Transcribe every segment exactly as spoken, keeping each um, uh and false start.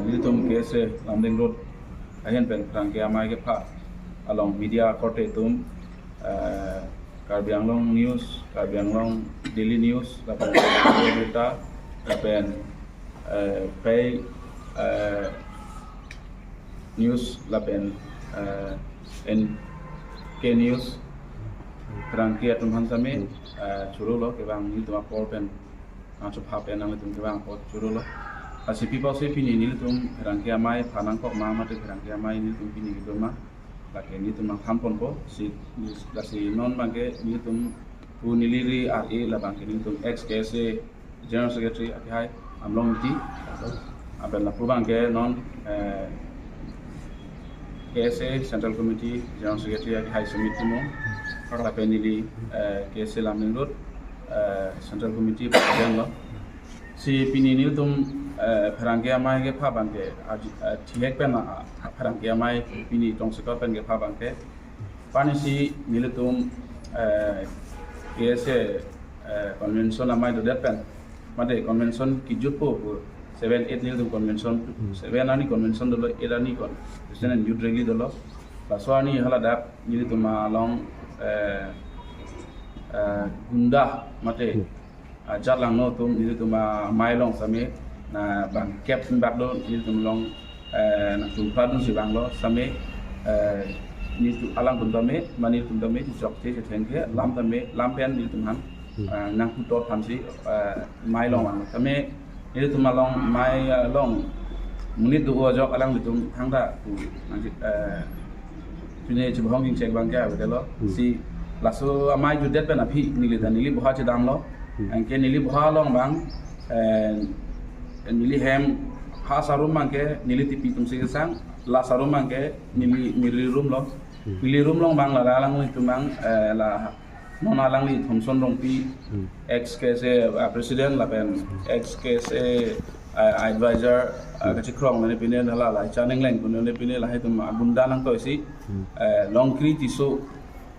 Nelitum K S A Lumding Road ahin pen pherangke amei kepha along media korte atum, eh, Karbi Anglong News, Karbi Anglong Daily News, lapen Karbi Anglong Berita, lapen, eh, Pei, eh, News, lapen, eh, N K News, pherangke atum aphan sitame, eh, choro lo, kevang nelitum apor pen, ah, chopha pen nanglitum kevang apor choro lo. Lasi pi pusi pini nelitum pherangke amei pha nangkok ma mate pherangke amei nelitum pini kedo ma, lake nelitum nangthan ponpo, si, lasi non abangke nelitum pu neli ri ar-e labangke nelitum ex K S A General Secretary akehai Amlong Ingti, lapen lapu abangke non, eh, K S A Central Committee General Secretary akehai Sumit Timung, lapen neli, eh, K S A Lumding Road, eh, Central Committee President lo. Si pini nelitum, eh, pherangke amei kepha abangke, aji-, eh, thihek pen, ah, pherangke amei pini tongsekot pen kepha abangke, pini si nelitum, eh, K S A, eh, convention amei dodet pen, mate convention kejutpo pu, seven eight nelitum convention, Hmm. seven arni convention dolo, eight arni con-, student youth rally dolo. Laso arni haladak nelitum along, eh, eh, gunda mate Hmm. ajat langno atum nelitum amei along sitame, na bang kep bak do nelitum along, eh, nangtum pradun si vanglo sitame, eh, nelitum alangtum tame, ma nelitum tame, chokche chethengke, lam tame, lam pen nelitum aphan, Hmm. eh, nangputhot aphan si, eh, amei along vanglo. Sitame, nelitum along amei along monit do ajok alanglitum thangta pu nangji, eh, pine chibahong ingchek abangke avedetlo. Hmm. Si laso amei jutdet pen aphi neli ta neli boha chedamlo. Hmm. Anke neli boha along abang, eh, neli hem ha sarum abangke neli tipi atum si kesang, la sarum abangke neli neli room lo. Hmm. Neli room along abang la alanglitum abang, eh, la non alangli Thomson Rongpi, Hmm. ex K S A, uh, president lapen ex K S A, uh, advisor, uh, Hmm. kachikrong neli pine hala la Chaneng Leng pine neli pine lahai atum agunda nangtoi si, Hmm. eh, Longkri Tisso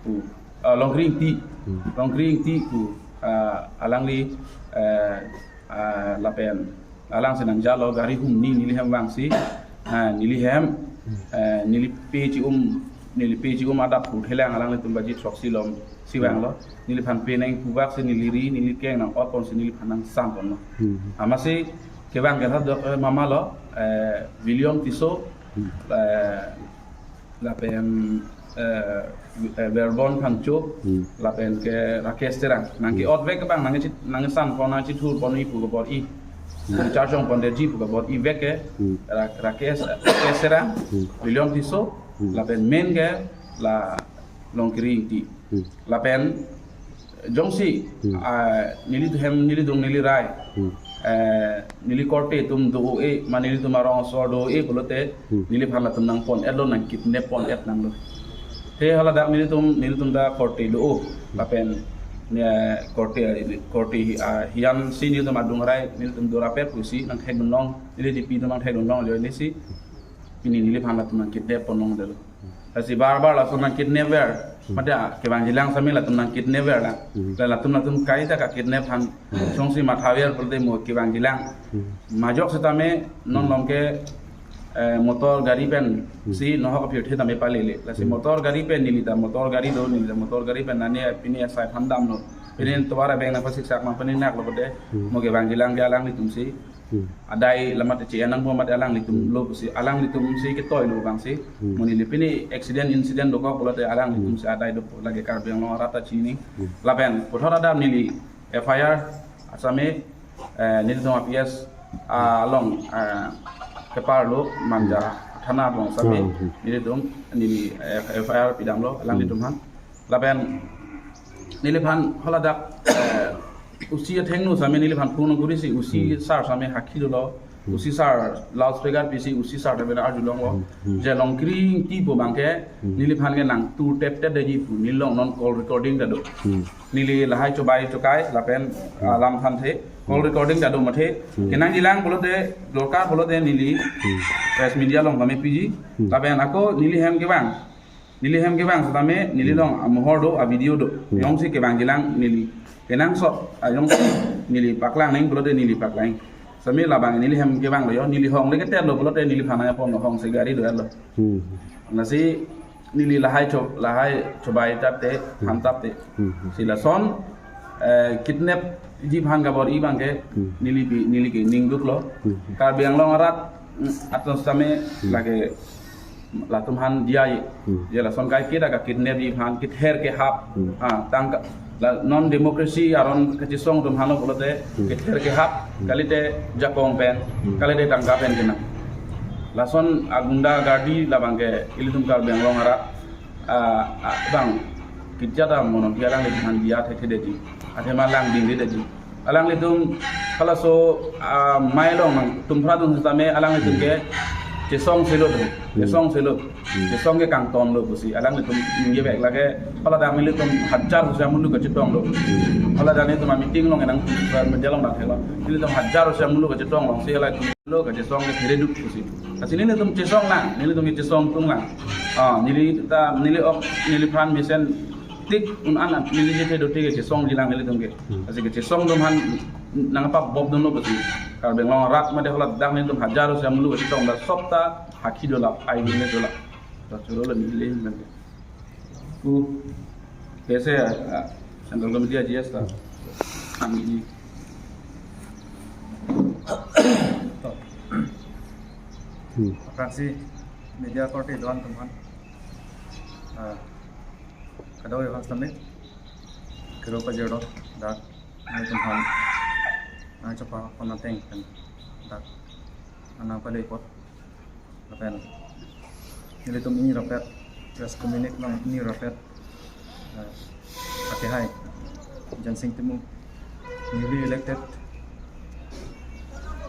pu, ah, Longkri Ingti, Hmm. Longkri Ingti pu, ah, alangli, eh, ah, lapen alang si nangjalo gari humni neli hem vangsi, ah, neli hem, Hmm. eh, neli pe chi-um, neli pe chi-um adap pu thelang alanglitum baji throksi lom si Hmm. vanglo. Neliphan pe nangpu bak si neli ri, neli keng nang-ot pon si neliphan nangsan ponlo. Hmm. Amatsi kevang ke thadok, eh, mama lo, eh, William Tisso, Hmm. eh, lapen, eh, eh, Verbon Phangcho, Hmm. lapen ke Rakesh Terang. Nang ke Hmm. ot vek abang, nang chit, nangsan pon, nang chithur pon-i pu kabor-i. Hmm. Nang charjong pondetji pu kabor-i vek ke, Hmm. Ra-, Rakesh, Rakesh Terang, Hmm. William Tisso, Hmm. lapen main ke la Longkri Ingti. Hmm. Lapen jongsi, Hmm. ah, neli ahem, neli adung, neli rai, Hmm. eh, neli korte atum do-o-e, ma nelitum arong asor do-o-e pulote, Hmm. neliphan latum nangpon-etlo, nangkidnap pon-et nanglo. Te haladak nelitum, nelitum ta korte do-o, lapen, eh, korte, korte hi-, ah, hiyan si nelitum adung rai, nelitum do rapet pusi nangthekdun long, neli tipi atum nangthekdun longlo, join si pini neliphan latum nangkidnap pon longdetlo. Lasi bar bar laso nangkidnap ver. Hmm. Mate, ah, kevangjilang sitame latum nangkidnap ver lang. Hmm. La latum latum kaita kakidnap aphan. Hmm. Jongsi matha ver pulote mo kevangjilang. Hmm. Majok sitame non Hmm. along ke, eh, motor gari pen Hmm. si nohok aphi tame palele. Lasi Hmm. motor gari pen neli ta motor gari do, neli ta motor gari pen nane pine asai phan damlo. Pine Hmm. tovar abeng nangpasiksak ma pine naklo pulote Hmm. mo kevangjilang ke alanglitum si Hmm. adai lamat che anang bo mat alanglitum Hmm. lo pusi, alanglitum si ketoi lo abang si. Hmm. Mo neli pine accident incident dokok pulote alanglitum Hmm. si adai do lake Karbi Anglong arat ta chini. Hmm. Lapen puthot adap neli F I R asitame, eh, nelitum P S along, eh, kepar lo Manja Hmm. thana along sitame Hmm. nelitum neli, eh, F I R pidamlo alanglitum Hmm. aphan. Lapen neliphan haladak, eh, O C athengno sitame neliphan phone kuri si O C Hmm. sir sitame hakhi dolo. Hmm. O C sir loudspeaker pisi O C sir ta bena arjulonglo. Hmm. Hmm. Je Longkri Ingti pu abangke Hmm. neliphan ke nangtur tep tep detji pu neli along non call recording ta do. Hmm. Neli lahai chobai chokai lapen Hmm. alam thanthe call Hmm. recording ta do mate. Hmm. Kenangjilang pulote dorkar pulote neli Hmm. press media along kami piji. Hmm. Lapen ako neli hem kevang. Neli hem kevang sitame, neli Hmm. along amohor do, avideo do. Hmm. Jongsi kevangjilang neli kenangsot, ah, jongsi neli paklang nang pulote neli paklang. Sami labang neli hem kevang lo yo, neli hong le keter lo pulote neliphan apon hong se gari do lo. Hmm. Lasi neli lahai cho, lahai chobai tap te, Hmm. han tap te. Hmm. Si lason, eh, kidnap ji aphan kabor-i abang ke, Hmm. neli bi, neli ke ningduk lo. Hmm. Karbi Anglong arat, mm, atum sitame Hmm. lake latum aphan diya ye. Hmm. Je lason kaiketa ka kidnap ji aphan, kether kehap. Hmm. Ah, tangka, la non democracy aron kachesong atum aphan lo pulote, Hmm. kether kehap, Hmm. kalite jakong pen, Hmm. kalite tangka pen kenang. Lason agunda gardi labang ke ilitum Karbi Anglong arat, ah, ah, bang, kitjata monon alanglitum aphan diya thekthedetji. Athema langdingdedetji. Alanglitum halaso, ah, mai along nangtum phra atum sitame alanglitum ke chesong selo dong, Hmm. chesong selo, Hmm. chesong ke kangton lo pusi alanglitum ningje bek lake, hala dam ilitum hajar husia mulu kachetong lo, Hmm. hala dam ilitum meeting along nangtum media along nangthelo, ilitum hajar husia mulu kachetong lo si hala lo kachesong ke thereduk pusi. Lasi nelitum chesong lang, nelitum ke chesong tung lang. Ah, neli ta, neli ok, neliphan mesen tik un an neli je thedo tik ke chesongji lang nelitum ke. Hmm. Lasi kachesong atum aphan nangpabop dunlo pusi. Karbi Anglong arat mate hala dak nelitum hajar husia mulu kachetong, dak sopta hakhi dolap, ai gini dolap. Dak choro lo neli men. Ku, kaise, ah, Central Committee a G S ta. Kami ini. Hmm. Aphrangsi media korte do-an atum aphan. Ah, kadokave aphan sitame kero pajirlo, dak nangtum aphan nangchepapon ateng pen dak nangpale apot. Lapen nelitum pini rapet, press communique along pini rapet, eh, akehai Jensing Timung, newly elected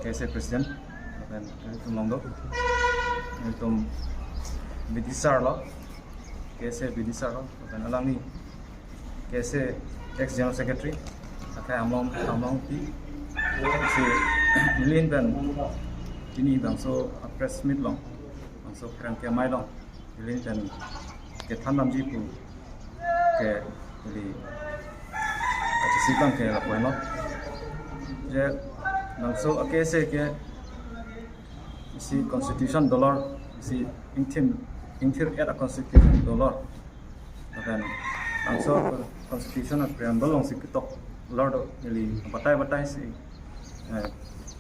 K S A president, lapen nelitum along do, nelitum bidisar lo, K S A bidisar lo, lapen alangli K S A ex general secretary, akai Amlong, Amlongpi, si neli pen pini bangso press meet along, bangso pherangke amei along, neli pen kethan damji pu ke neli kachesik abang ke lapu henlo. Je bangso a K S A ke isi constitution dolor, isi ingthir, ingthir-et a constitution dolor. Lapen bangso constitution a preamble alongsi ketok lor do, neli batai batai si, eh,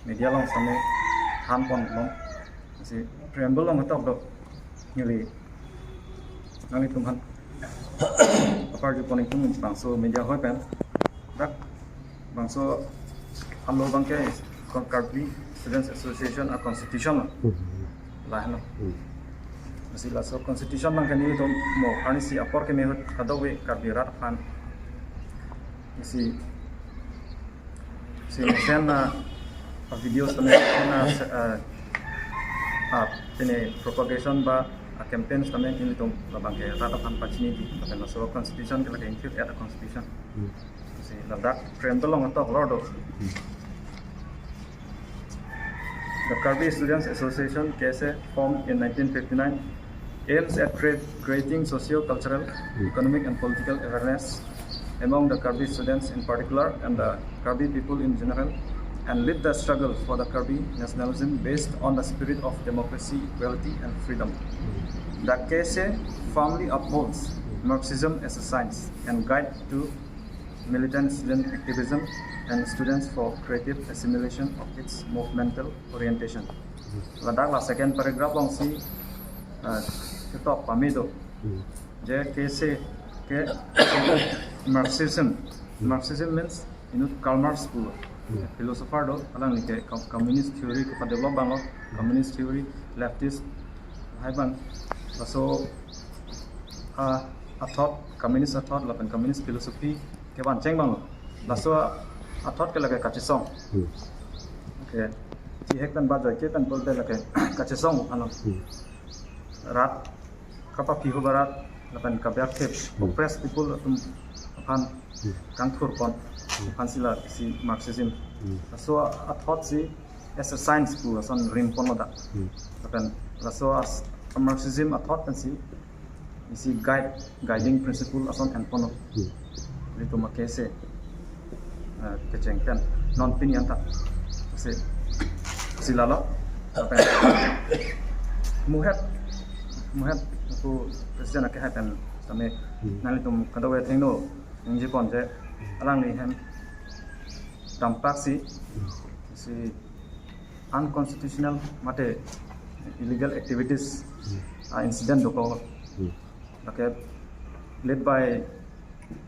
media along sitame thanpon long. Si preamble along ketok do, neli nanglitum aphan aparjupon ingtung bangso media hoi pen. Dak bangso alo abang ke Karbi Students Association a constitution lo. Hmm. Lahenlo. Hmm. Lasi laso constitution abang ke nelitum mo arnisi apor keme ahut kadokave Karbi rat aphan isi, isi mesen a, a videos tame na, eh, a, pine propagation ba a campaigns tame nelitum labang ke rat aphan pachiniji, lapen laso constitution ke lake ingthir-et a constitution. Hmm. Si ladak preamble along ketok lor do. The Karbi Students Association, K S A, formed in nineteen fifty-nine, aims at create, creating socio-cultural, economic and political awareness among the Karbi students in particular and the Karbi people in general, and lead the struggle for the Karbi nationalism based on the spirit of democracy, equality and freedom. The K S A firmly upholds Marxism as a science and guide to militant student activism and students for creative assimilation of its movemental orientation. Ladak la second paragraph alongsi, eh, ketok pame do. Hmm. Je K S A ke Marxism. Hmm. Marxism means inut Karl Marx pu, hmm, philosopher do, alangli ke com-, communist theory kepadevelop abang lo, communist theory, leftist, lahai abang. Laso, ah, a thought, communist a thought, lapen communist philosophy kevan cheng abang lo. Laso a thought ke lake kachesong. Hmm. Okay. Chihek pen ba joike pen pulote lake kachesong aphan lo. Hmm. Rat kapaphi ahu ba rat lapen kabiak thip, hmm, oppressed people atum aphan, hmm, kangthurpon, hmm, aphan si la si Marxism. Hmm. Laso a thought si as a science pu ason rimpon lo dak. Hmm. Lapen laso as, Marxism a thought pensi isi guide, guiding principle ason enpon lo. Hmm. Ilitum a K S A, eh, kecheng pen non pini anta. Lasi Si lalo. Muhet, muhet ako president akehai pen sitame Hmm. nanglitum kadokave athengno ningje pon je alangli hem dampak si, si unconstitutional mate illegal activities, Hmm. ah, incident dokok. Hmm. Lake led by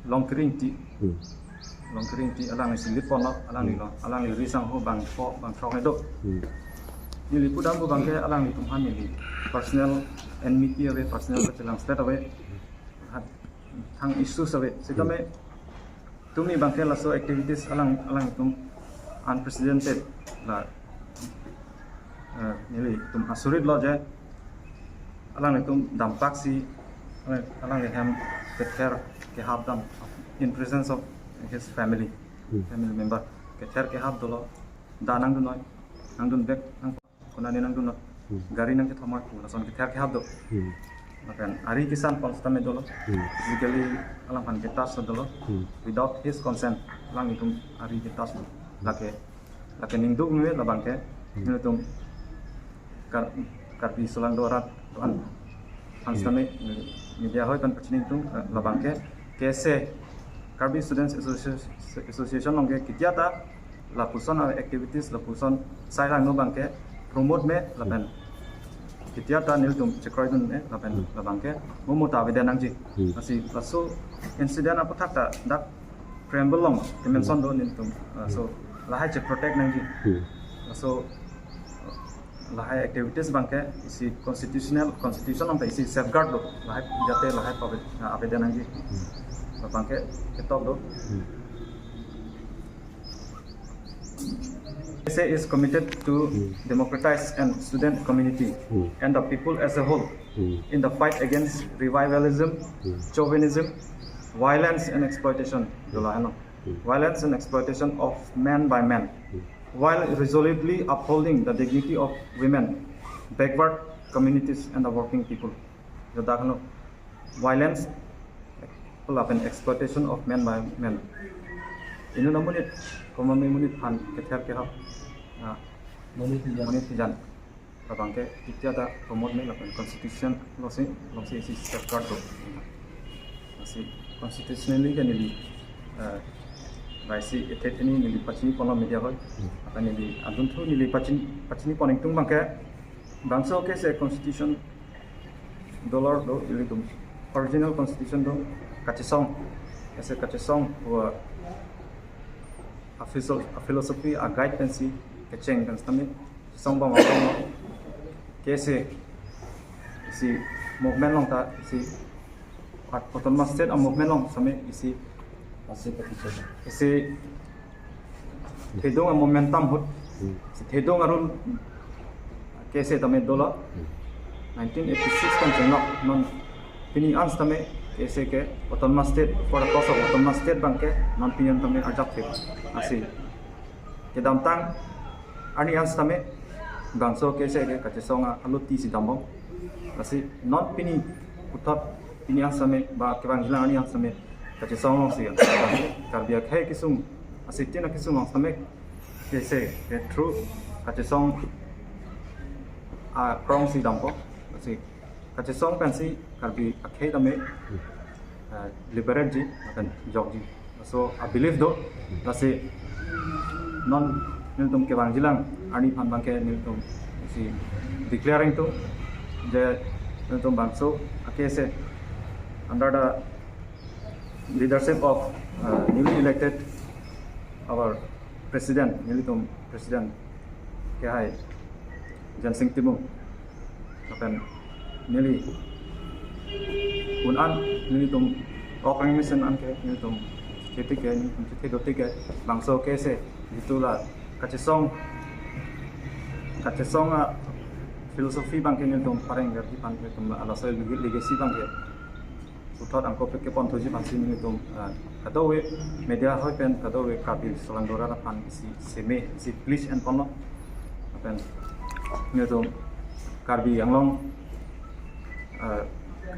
Longkiri Ingti. Hmm. Longkiri Ingti alangli si lead ponlo, alangli Hmm. lo, alangli ri sangho bangpho, bangphrok ne do. Hmm. Neli pudam pu abangke alanglitum aphan neli personal enmity ave, personal kachelangselet ave. Hat thang issues ave. Sitame tumi abangke laso activities alang, alanglitum unprecedented la, eh, nelitum asurit lo je alanglitum dampak si alang, alangli hem kether kehap dam in presence of his family, Hmm. family member. Kether kehap dolo, da nangdun noi, nangdun bek, nang konane nangdun noi, Hmm. gari nangkethom noi pu lason kether kehap do. Hmm. Lapen ari kesan pon sitame dolo. Hmm. Physically alangphan ke-touch dolo. Hmm. Without his consent, alanglitum ari ke-touch do. Lake, lake ningduk nue labangke, Hmm. nelitum Kar-, Karbi Solangdo arat an. Hans Hmm. tame, media hoi kan pachini tung, eh, labangke, K S A, Karbi Students Association, Association along ke ketia ta lapuson a activities, lapuson sai langno abangke promote me lapen Hmm. ketia ta nelitum chekroidun me lapen Hmm. labangke mo mo ta avedet nangji. Hmm. Lasi laso incident aputhak ta dak preamble along kemention do nelitum. Ah, so lahai che-protect nangji. Hmm. Laso lahai activities abangke isi constitutional, constitution along ta isi safeguard do. Lahai jate lahai pave-, ah, avedet nangji. Hmm. Labangke ketok do. Hmm. K S A is committed to Hmm. democratize and student community Hmm. and the people as a whole Hmm. in the fight against revivalism, Hmm. chauvinism, violence and exploitation. Dola heno. Hmm. Violence and exploitation of men by men, Hmm. while resolutely upholding the dignity of women, backward communities and the working people. Ladak heno violence lapen exploitation of men by men. Inut amonit, komat amonit aphan kether kehap, ah, monit hijan. Monit hijan. Labangke ketia ta promote me lapen constitution alongsi, alongsi isi safeguard do. Lasi constitutionally ke neli, eh, laisi ethe theni neli pachini ponlo media hoi. Hmm. Lapen neli adunthu neli pachini, pachini pon ingtung abangke bangso K S A constitution dolor do, ilitum original constitution do, kachesong, K S A kachesong pu a philosoph-, a philosophy a guide pensi kecheng pen sitame song bang bang K S A isi movement along ta isi at autonomous state a movement along sitame isi Pasi petition. Isi thedung a momentum ahut, Hmm. isi thedung a rule K S A tame dolo. Hmm. Nineteen eighty-six pen chenglok non pini an sitame K S A ke autonomous state, for the cause of autonomous state abangke non pini an tame arjap thip. Lasi kedamtang arni an sitame bangso K S A ke kachesong a aluti si dambom. Lasi non pini puthot pini an sitame ba kevangjilang arni an sitame kachesong alongsi Karbi akhei kesung, asitin akesung along sitame K S A ke through kachesong akrong si dampo. Lasi kachesong pensi Karbi akhei tame, eh, liberate ji, lapen jokji. So, a belief do, lasi non nelitum kevangjilang arni aphan abangke nelitum si declaring to, je nelitum bangso a K S A under the leadership of, uh, newly elected our president, nelitum president kehai Jensing Timung. Lapen neli un an nelitum ok arni mesen an ke nelitum chethik ke nelitum chethik dotik ke bangso K S A jitu la kachesong, kachesong a philosophy abangke nelitum pareng verdi aphan nelitum la laso legacy abangke puthot angko pek kepon thuji aphansi nelitum, ah, kadokave media hoi pen kadokave Karbi Solangdo arat aphan isi seme isi please and ponlo. Lapen nelitum Karbi Anglong, ah,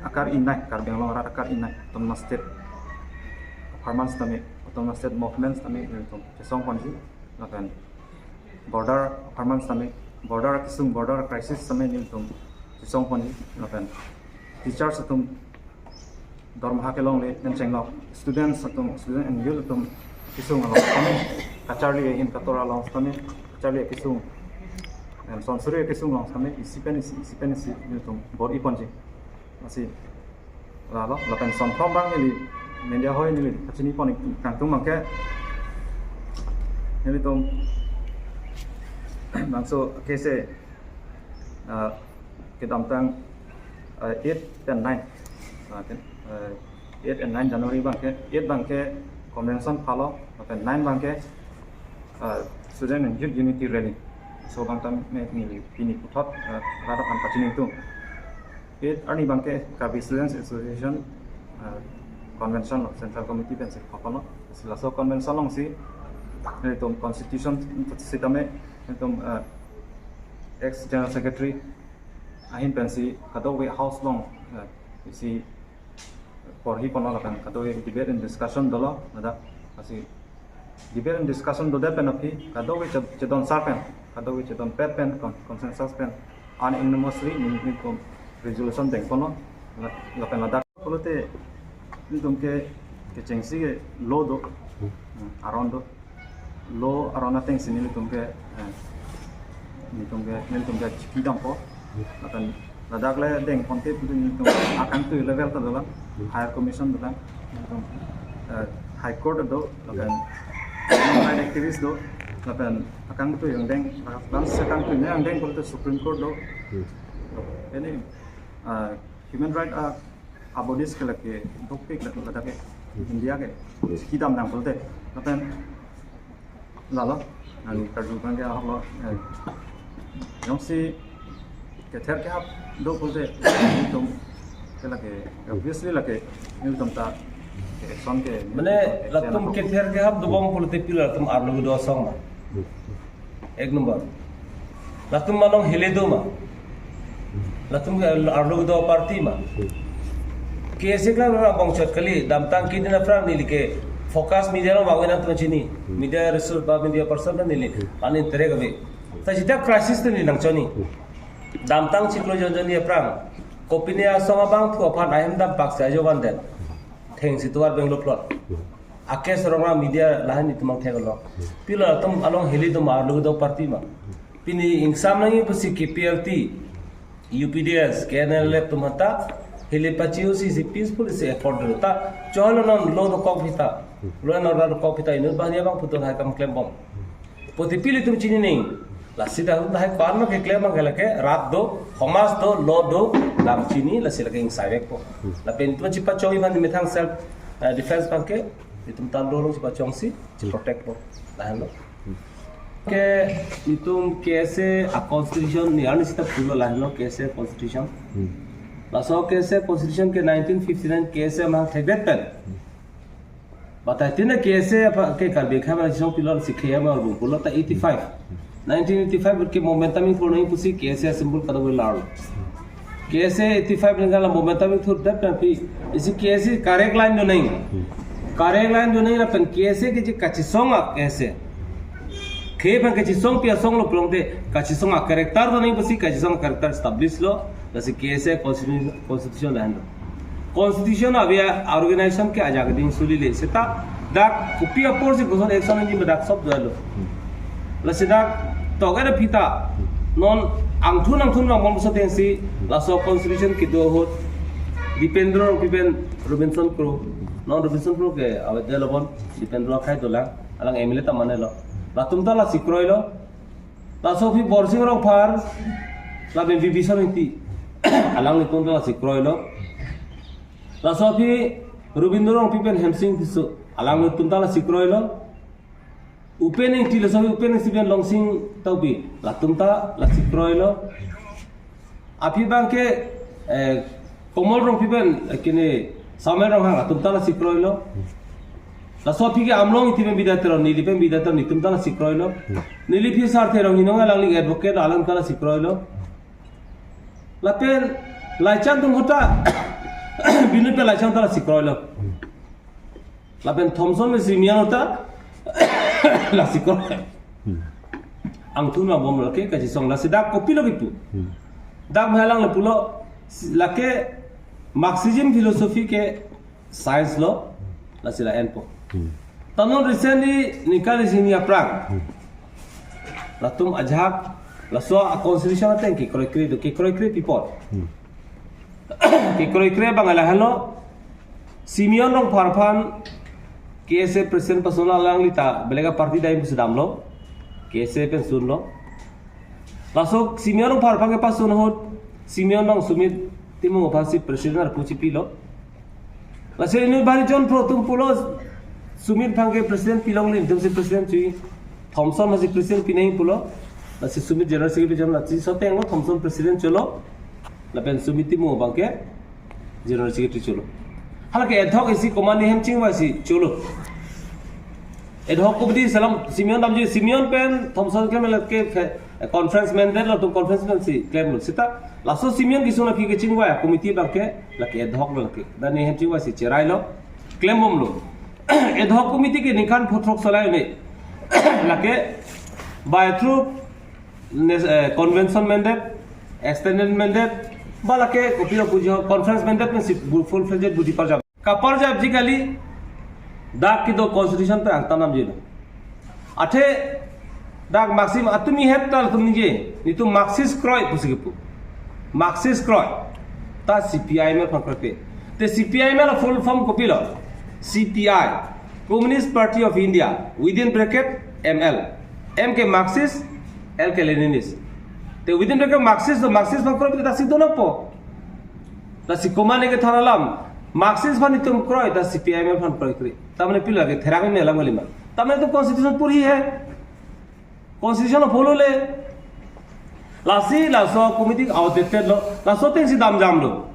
akar inai, Karbi Anglong arat akar inai autonomous state apharman sitame, autonomous state movement sitame nelitum chesong ponji. Lapen border apharman sitame Border kesung, border crisis sitame nelitum chesong ponji lapen teachers atum dormaha kelongle pen chenglok, students atum, student and youth atum kesung along sitame, kacharli ahin katora along sitame, kacharli kesung, em, sonsuri kesung along sitame isi pen isi, isi pen isi nelitum bor-i ponji. Lasi lalo, lapen sonthom abang neli media hoi neli pachini pon ik kangtung abangke, nelitum bangso case, ah, kedamtang, ah, eight and nine, ah, ken, ah, eight and nine January abangke, eight abangke convention phalo, lapen nine abangke, ah, Student and Youth Unity Rally. So abang tame neli pini puthot, ah, rat aphan pachini ingtung. Eight arni abangke Karbi Students Association, ah, convention lo, Central Committee pensi phaponlo. Si laso convention alongsi nelitum constitution sitame nelitum, ah, ex General Secretary ahin pensi kadokave house along, ah, isi porhi ponlo lapen kadokave debate and discussion dolo, ladak lasi debate and discussion dodet pen aphi kadokave che-, chedonsar pen, kadokave chedonpet pen, con-, consensus pen, unanimously nelitum resolution dengponlo, la-, lapen ladak pulote nelitum ke kechengsi ke law do, hmm, aron do. Law aron atengsi nelitum ke, eh, nelitum ke, nelitum ke chiki dampo. Lapen ladak le dengponte pulote nelitum akangtui level ta dolang, Higher Commission dolang, nelitum, eh, High Court do, lapen human right activist do, lapen akangtui angdeng, bang akangtui angdeng pulote Supreme Court do. Ini, eh, human right, ah, abodis ke lake dopik lake ladak ke, India ke chiki dam nang pulote. Lapen lalo, nang karju abangke ahok lo, eh, jongsi kether kehap do pulote nelitum ke lake, obviously lake nelitum ta action ke, mane action latum ako. Kether kehap dobom pulote pilo latum arlo kedo asong ma? Ek number. Latum malong hile do ma? Latum ke arlo kedo aparty ma? K S A kla abang chot kali, damtang kedin aphrang neli ke focus media along vangve nangtum chini. Media resource ba media person ta neli, hmm, an interact ave. Ta seta crisis ta neli nangchini. Damtang chiklo jon jon aphrang kopine asong abangphu aphan ahem dam pak si ajo vandet. Thengsi tovar Bangalore plot. Ake sorong media lahin itum angthek lo. Pilo latum along hile do ma, arlo kedo aparty ma? Pini ingsam nangji pusi K P L T, U P D S, K N L F atum hata hile pachiusi si peaceful si accord do ta. Cholo non law dokok aphi ta, law and order dokok aphi ta inut banghini abangphu atum hai kam klembom. Pulote pilo itum chini nang. Lasi dak lahai ko-an ma keklem abang ke lake rat do, somaj do, law do, dam chini, lasi lake ingsai vekpo. Lapen itum chipachong iban methang self, eh, defense abangke, itum ta law along chipachongsi, chiprotectpo. Lahenlo. Ke itum K S A a constitution ni arni sita pulo lahenlo K S A constitution. Hmm. Laso K S A constitution ke nineteen fifty-nine K S A amahang thekdet pen. But I think the K S A apa ke Karbi Anglong Kachisong Pilon si K M R bung pulo ta eighty-five. Nineteen eighty-five ke momentum ingthur nangji pusi K S A symbol kadokave larlo. K S A eighty-five ningkan la momentum ingthurdet pen aphi isi K S A correct line do nangji. Correct line do nangji lapen K S A ke je kachisong a K S A. Khei aphan kachisongpi asong lo pulote kachisong a character do nangji pusi kachisong a character establish lo, lasi K S A constitution, constitution lahenlo. Constitution ave a organization ke ajak ding suli le. Seta dak kopi apor si koson action nangji ma dak sob dolo. Lasi dak togar aphi ta non angthun angthun abang bomso atengsi laso constitution kedo ahut Dipendra Rongpi pen Robinson Kro. Non Robinson Kro ke avedetlo bon, Dipendra akhai dolang, alang M L A ta mane lo. Latum ta lasi kroilo. Laso aphi Borsing Rongphar, lapen Bibison Ingti. Alanglitum ta lasi kroilo. Laso aphi Robindra Rongpi pen Hemsing Tisso. Alanglitum ta lasi kroilo. Upen Ingti, laso aphi Upen Ingti pen Longsing Tokbi. Latum ta lasi kroilo. Aphi abangke, eh, Komol Rongpi pen, eh, kene Samuel Ronghang atum ta lasi kroilo. Laso aphi ke Amlong Ingti pen bida teron, neli pen bida teron, netum ta lasi kroilo. Neli aphi Sarthe Ronghinong alangli advocate alang ta lasi kroilo. Lapen Laichan atum ahut ta, Binu pen Laichan ta lasi kroilo. Lapen Thomson pen Simian ahut ta lasi kroilo. angtun abom lake kachisong, lasi dak kopilo kipu. Hmm. Dak mehang le pulo, lake Marxism philosophy ke science lo, lasi la-enpo. Hmm. Ta non recently ningkan isi hini aphrang. Hmm. Latum ajahak, laso a-constitution ateng kekroikre do, kekroikre pi apot. Hmm. Kekroikre abang lahelo, Simeon Rongphar aphan K S A president pasun alangli ta belega party dai pusi damlo, K S A pen sunlo. Laso Simeon Rongphar aphan kepasun ahut, Simeon abang Sumit Timung aphansi president arpu chipilo. Lasi inut banghini jon pharo atum pulo, Sumit aphan ke president pilongle, netumsi president chui. Thomson aphansi president pinangji pulo. Lasi Sumit general secretary jam, lasi soteng lo, Thomson president cholo. Lapen Sumit Timung abang ke general secretary cholo. Halake ad hoc isi command hem chingvaisi cholo. Ad hoc committee selam Simeon damji, Simeon pen Thomson klem lake fe-, conference mandate lo, latum conference pen si klemlo. Seta laso Simeon kesung aphi kechingvai committee abang ke lake ad hoc lo lake. Dak ne hem chingvaisi cherailo, klembomlo. Ad hoc committee ke ningkan phongo throk solai ne. Lake by through nes-, eh, convention mandate, extended mandate, ba lake kopilo puji ho, conference mandate pensi bu-, full fledged budi parjap. Kaparjapji kali, dak kedo constitution pen angtan damjilo. Athe dak Marxism atum ihep tal atum ningje, netum Marxist kroi pusi kipu. Marxist kroi. Ta C P I M L aphan kroipe. Te C P I M L a-full form kopilo? C P I, Communist Party of India, within bracket M L. M ke Marxist, L ke Leninist. Te within bracket Marxist, Marxist aphan kroipe, ta si donokpo. Lasi komatne kethan alam, Marxist aphan netum kroi, ta C P I M L aphan kroikre. Ta mane pilo lake therang me alam kalima. Ta mane to constitution purhi hai. Constitution lo follow le. Lasi laso committee outdated lo. Laso atengsi damjamlo.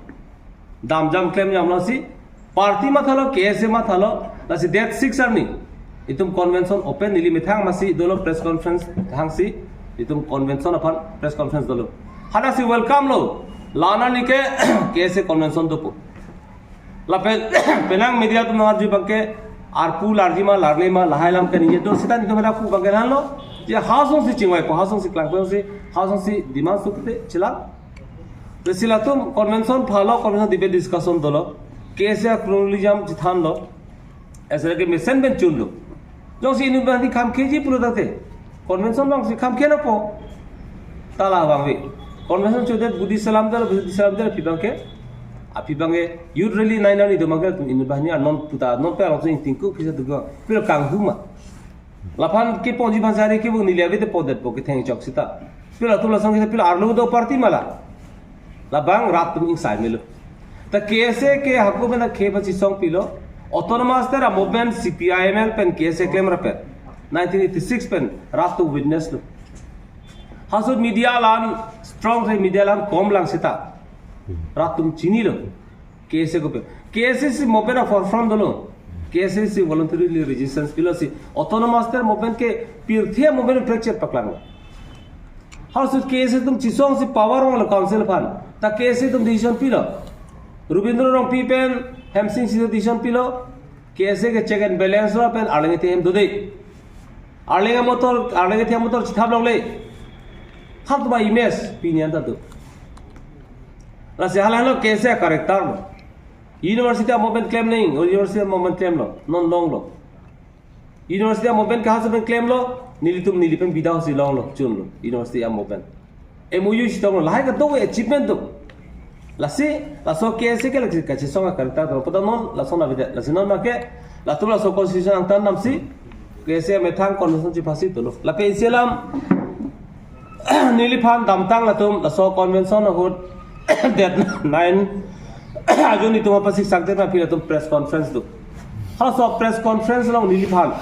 Damjam klemjamlo si. Party mathalo, K S A mathalo, lasi date six arni itum convention open, neli methang masi dolo press conference hangsi, itum convention aphan press conference dolo. Halasi welcome lo. La-an arni ke K S A convention dopo. Lapen penang media atum nang-arju abang ke arpu larji ma larle ma lahai alam ke ningje do, seta netum hadak pu abang ke lahenlo. Je ha asonsi chingvaipo, ha asonsi klangpo, si ha asonsi demand sukte chila. Te si latum convention phalo, convention debate discussion dolo. K S A a-pluralism chethanlo. Asal ke mesen pen chunlo. Jongsi inut banghini khamkheji pulo tangte, convention abangsi khamkhe nangpo. Ta la abang ave. Convention chodet budi selam dolo, budi selam dolo, aphi abang ke, aphi abang ke youth rally nai nani do abang ke, inut banghini anon puta, non pe along sing tingku kisa duga. Pil kanghu ma. Laphan keponji aphan sari kevung, neli ave te podetpo ketheng chok seta. Pil atum lason kita pil arlo do party ma la. Labang rat atum ingsai melo. Ta K S A ke hako pen akhei pachesong pilo. Autonomous state a-movement C P I M L pen K S A klem rapet. Nineteen eighty-six pen rat atum witness lo. Ha asut media alam strong se, media alam kom lang seta rat atum chinilo. K S A kopi. K S A si movement a-forefront dolo. K S A si voluntarily resistance pilo si. Autonomous state movement ke pirthe movement prekchet paklanglo. Ha asut K S A atum chesongsi power vanglo council aphan. Ta K S A atum decision pilo. Rabindra Rongpi pen Hemsing Sing decision pilo. K S A ke check and balance lo pen arleng athe hem dode. Arleng amotor, arleng athe amotor chethap longle. Hat ba image pini anta do. Lasi halahelo K S A character lo. University a-movement klem nang, university a-movement klemlo, non longlo. University a-movement ke ha asut pen klemlo, nelitum neli pen bida hosi longlo, chunlo, university a-movement. M O U chetonglo, lahai kedo achievement do. Lasi, laso K S A ke lasi kachesong a-character do, pada non, laso na bida, lasi non make, latum laso constitution angtan damsi, K S A methang convention chiphasi dolo. Lapen isi alam, neliphan damtang latum, laso convention ahut, date nine, ajun itum apasik sakte na phi latum press conference do. Halaso press conference along neliphan,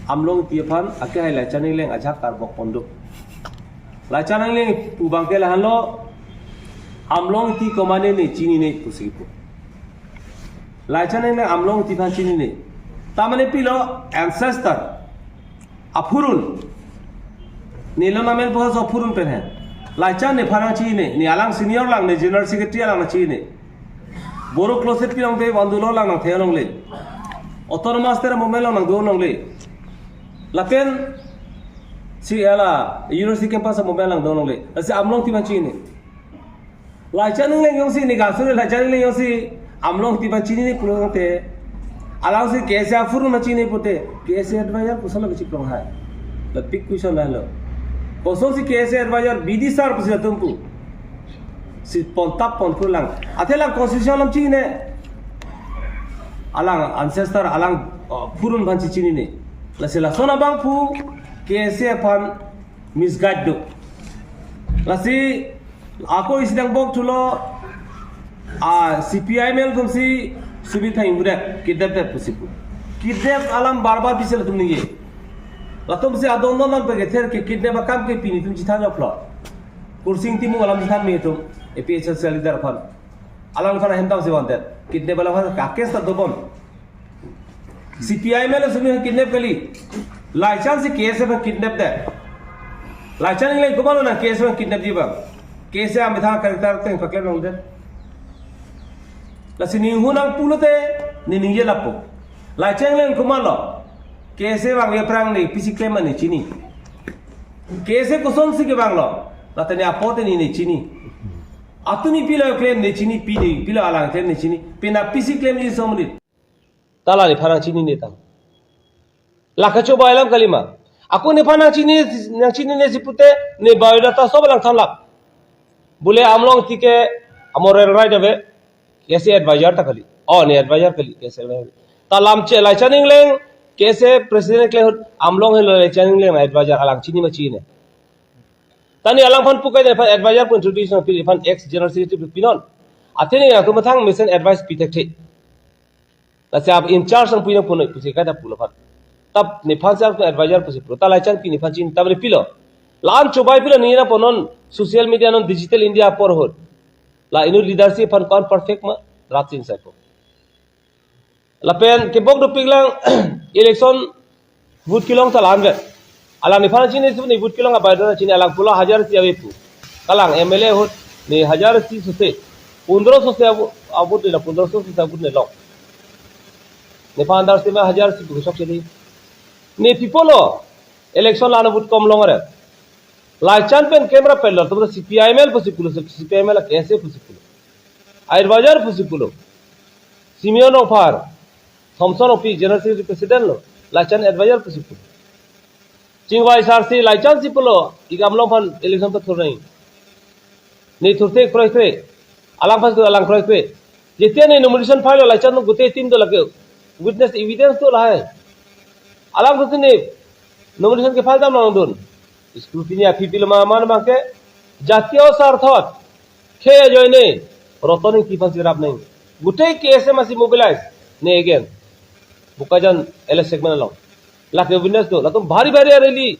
Amlong Ingti aphan, akehai Laichan Engleng ajahak karbok pon do. Laichan Engleng pu abang ke lahenlo, Amlong Ingti komatne ne chinine pusi pu. Laichan Engleng Amlong Ingti aphan chinine. Ta mane pilo ancestor. Aphurun. Nelo namen puha so aphurun pen he. Laichan nephan nangchinine. Ne alang senior lang, ne general secretary alang nangchinine. Boro closet pi along te vandulo lang nangthe longle. Autonomous state movement along nangdo longle. Lapen Si ala university campus a mobile lang dong longle. Lasi Amlongti aphan chinine. Laichan Engleng jongsi ne gasur Laichan Engleng jongsi Amlongti aphan chinine pulo tangte. Alangsi K S A aphan chinine pute. K S A advisor kosonlo kachiplong hai. La big question lahelo. Kosonsi K S A advisor B D sir pusi atum pu. Si pontap ponpur lang. Athe lang constitution alam chinine. Alang ancestor alang, oh, purun aphan si chinine. Lasi lason abang pu K S A aphan misguide do. Lasi ako isi dang bok thulo, ah, C P I M L atumsi Sumit Thang ingbudet, kidnap det pusi pu. Kidnap alam bar bar pisi latum ningje. Latumsi adon don lam pekether ke kidnap akam ke pini atum chethan joklo. Kursing Timung alam chethan me atum, A P H L C leader aphan. Alangphan ahem damsi vandet. Kidnap alangphan ka case ta dobom. C P I M L Sumit kidnap kali. Laichan si K S A aphan kidnap det. Laichan Engleng komatlo nang K S A aphan kidnapji abang. K S A amethang character ateng paklem longdet. Lasi ninghu nang pulote, ne ningje lapu. Laichan Engleng komatlo. K S A abang aphrang ne pisi klem ma ne chini. K S A kosonsi kevanglo. Lata ne apot ne ne chini. Atumi pilo klem ne chini, pini pilo alang klem ne chini. Pina pisi klemji somrit. Ta la nephan nang chinine tang. La kachobai alam kalima. Ako nephan nang chini, nang chinine si pute, ne biodata sob lang thanlak. Bule Amlongti ke amo rel right ave. K S A advisor ta kali. Oh, ne advisor kali, K S A advisor. Ta lamche Laichan Engleng, K S A president kle ahut Amlong helo Laichan Engleng advisor alang chini ma chini. Ta ne alangphan pukai nephan advisor pu introduce nangpi nephan ex general secretary pinon. Athe ne aku mathang mesen advice pi thekthe. Lasi ap in charge nangpi nangpunoi pusi kaita pulo aphan. Ta nephan si aku advisor pusi pulo. Ta Laichan pi nephan chin ta pilo. La-an chobai pilo ne nangpo non social media non digital India apor ahut. La inut leadership aphan ko-an perfect ma, Raj Singh Saipo. Lapen kebok dopik lang election vote kelong ta la-an vet. Alang nephan chinine si ne vote kelong abai dona chini alang pulo hajar isi ave pu. Kalang M L A ahut ne hajar isi sose. Pundro sose avo-, avote ne la pundro sose avote ne long. Nephan dar sima hajar isi pu sok chini. Ne pi pulo election la-an vote kom long are. Laichan pen camera pelor, tum C P I M L pusi pulo, C P I M L K S A pusi pulo. Advisor pusi pulo. Simeon Rongphar, Thomson Rongpi, General Secretary President lo, Laichan advisor pusi pulo. Chingvai sar si Laichan si pulo, ik Amlong aphan election ta thurnai. Ne thurthe kroikre. Alangphan tu alang kroikre. Jetia ne nomination file lo Laichan gute team do lake. Witness evidence do lahai. Alangphan tu ne nomination ke file dam nangdun. Scrutiny aphi pilo ma man bangke. Jatiyo sarthot. Khei ajoine. Roton Engti aphan si rap neng. Gute K S A masi mobilize. Ne again. Bokajan L S segment along. Lake witness do. Latum bhari bhari rally.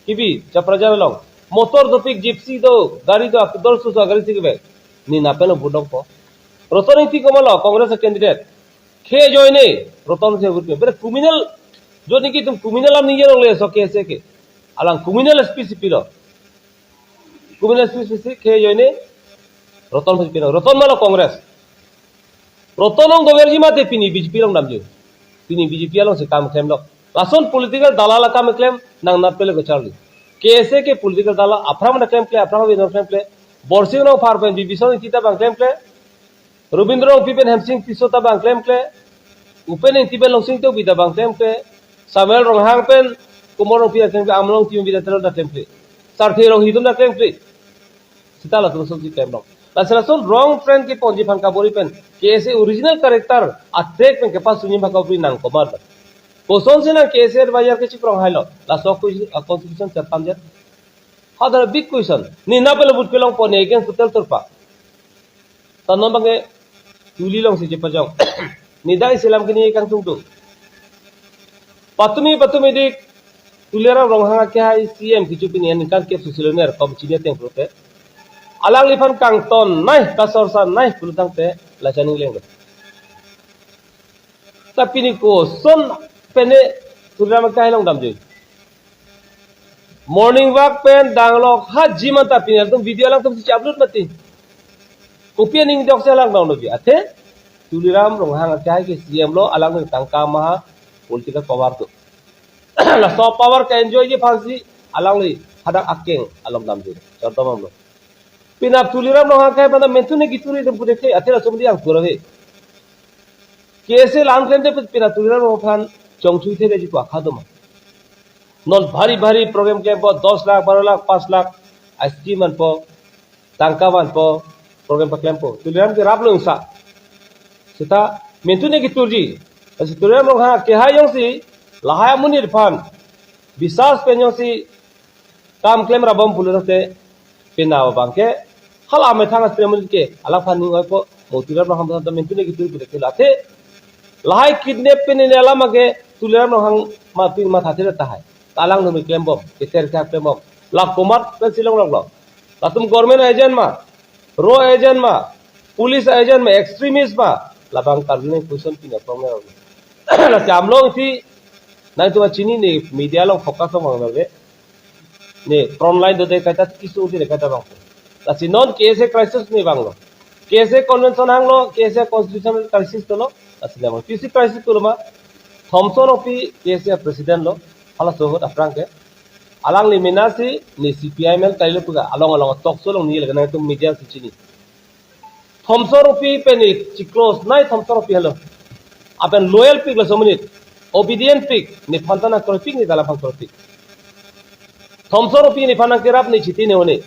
Kibi, Chaprajan along. Motor dopik, gypsy do, gari do, akudor susu gari si kebe. Ne napelo budok po. Roton Engti komatlo, Congress candidate. Khei ajoine, Roton si vote ke. Bere criminal, jo niki tum criminal am ningje longle so K S A ke. Alang criminal S P si pilo. Criminal S P si khei ajoine, Roton si pilo. Roton malo Congress. Roton along doverji mate pini B J P along damji. Pini B J P along si kam klemlo. Lason political dalal akam klem nang napelo kacharli. K S A ke political dalal aphrang na klemkle, aphrang na klemkle. Borsing Rongphar pen Bibison Engti ta bang klemkle. Rabindra Rongpi pen Hemsing Tisso ta bang klemkle. Upen Engti pen Longsing Tokbi ta bang klemkle. Samuel Ronghang pen Kumar Rongpi ta klemkle, Amlong Timung Bida Tero ta klemkle. Sarthe Ronghi atum ta klemkle. Sita latum ason si klemlo. Lasi lason wrong trend keponji aphan kabor-i pen K S A original character attack pen kepasuni aphan kabor-i nang komat. Kosonsi nang K S A advisor ke chikrong hailo. Laso ko a constitution terpam jet. How the big question. Ne napelo vote kelongpo, ne against total turpa. Ta non bangke Tuli alongsi chepajong. Ne dai selam kini kangtung tu. Patumi patumi dik Tuliram Ronghang akehai C M kecho pini aningkan kep susilon er kom chini ateng pulote. Alangliphan kangton nai, kasor san nai pulo tangte Laichan Engleng lo. Ta pini koson pene Tuliram akehai along damji. Morning walk pen danglok ha jima ta pini atum video alangtum si upload mati. Kopi aning dok se alang download bi. Athe Tuliram Ronghang akehai ke C M lo, alang tangka maha political power tu. Laso power ke enjoy ji aphansi alangli hadak akeng along damji. Chordomamlo. Penap Tuliram Ronghang ke pada mentune kituri dem pudekhe athela somdi ang pura ve. K S A lang klem de penap Tuliram Ronghang aphan chongthui the ji pu akha doma. Non bhari bhari program klempo, dos lakh, baro lakh, panch lakh, a scheme vanpo, tangka vanpo, program paklempo. Tuliram ke raplo ingsa. Seta mentune kiturji. Lasi Tuliram Ronghang kehai jongsi lahai amonit aphan biswas pen jongsi kam klem rabom pulo te penap abang ke hala amethang asri amonit ke alangphan ning oipo, mo Tuliram Ronghang aphan mentune kitur pudekhe la the. Lahai kidnap pen ne alam ke Tuliram Ronghang ma pin matha the tahai. Alang numi klembom, keter kha klembom. La komat pen si longloklo. Latum government agent ma, RAW agent ma, police agent ma, extremist ma, labang karjuning question pina prong na. Lasi amlong si nangtum chini ne media along focus ong bang ve. Ne front line dode kaita kisu dine kaita bang. Lasi non K S A crisis ne banglo. K S A convention hanglo, K S A constitutional crisis dolo. Lasi ne bang. P C crisis dolo ma. Thomson Rongpi K S A president lo. Halaso ahut aphrang ke. Alangli mena si ne C P I M L kalilo pu ke along along talk show along neli nangtum media si chini. Thomson Rongpi pen ne chiclose nai Thomson Rongpi helo. Lapen loyal pik laso amonit. Obedient pik, nephan ta nangkroipik, ne ta laphan kroipik. Thomson Rongpi nephan nangkerap ne chiti ne one.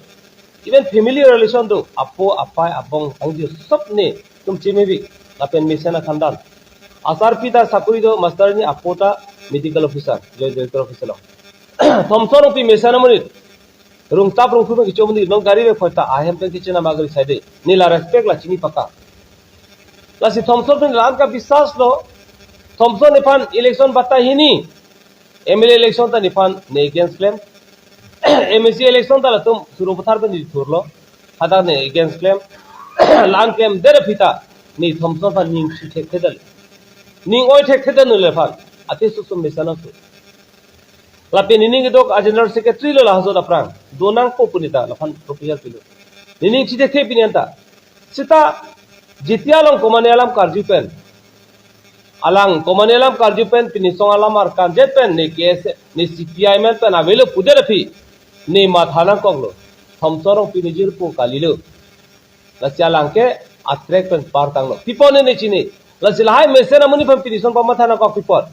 Even family relation do, apo, apai, abong, angju, sob netum chimepik, lapen mesen akhandan. Asarpi ta sakuri do, master ni apo ta medical officer, joint director officer lo. Thomson Rongpi mesen amonit. Rungtap rungthu pen kicho amonit, non gari re phoita, ahem pen kichena magari saide. Ne la respect la chini paka. Lasi Thomson pen lam ka biswas lo. Thomson nephan election batta hini. M L A election ta nephan ne against klem. M A C election ta latum Sarupathar pen ne thurlo. Hadak ne against klem. Lang klem dere pita. Ne Thomson aphan ning si thekthedal. Ning oi thekthedal nule aphan. Ati suksum mesen aso. Lapen nening kedok a general secretary lo lahaso aphrang. Donangpo pu ne ta laphan proposal pilo. Nening chithekhe pini anta. Seta jetia along komane alam karju pen. Alang komane alam karju pen pini song alam arkan jet pen ne K S A, ne C P I M L pen avelo pudet aphi. Ne matha nangkoklo. Thomson Rongpi ne jirpo kalilo. Lasi alang ke atrek pen par tanglo. Pi apot ne ne chini. Lasi lahai mesen amonit aphan pini song pamatha nangkok pi apot.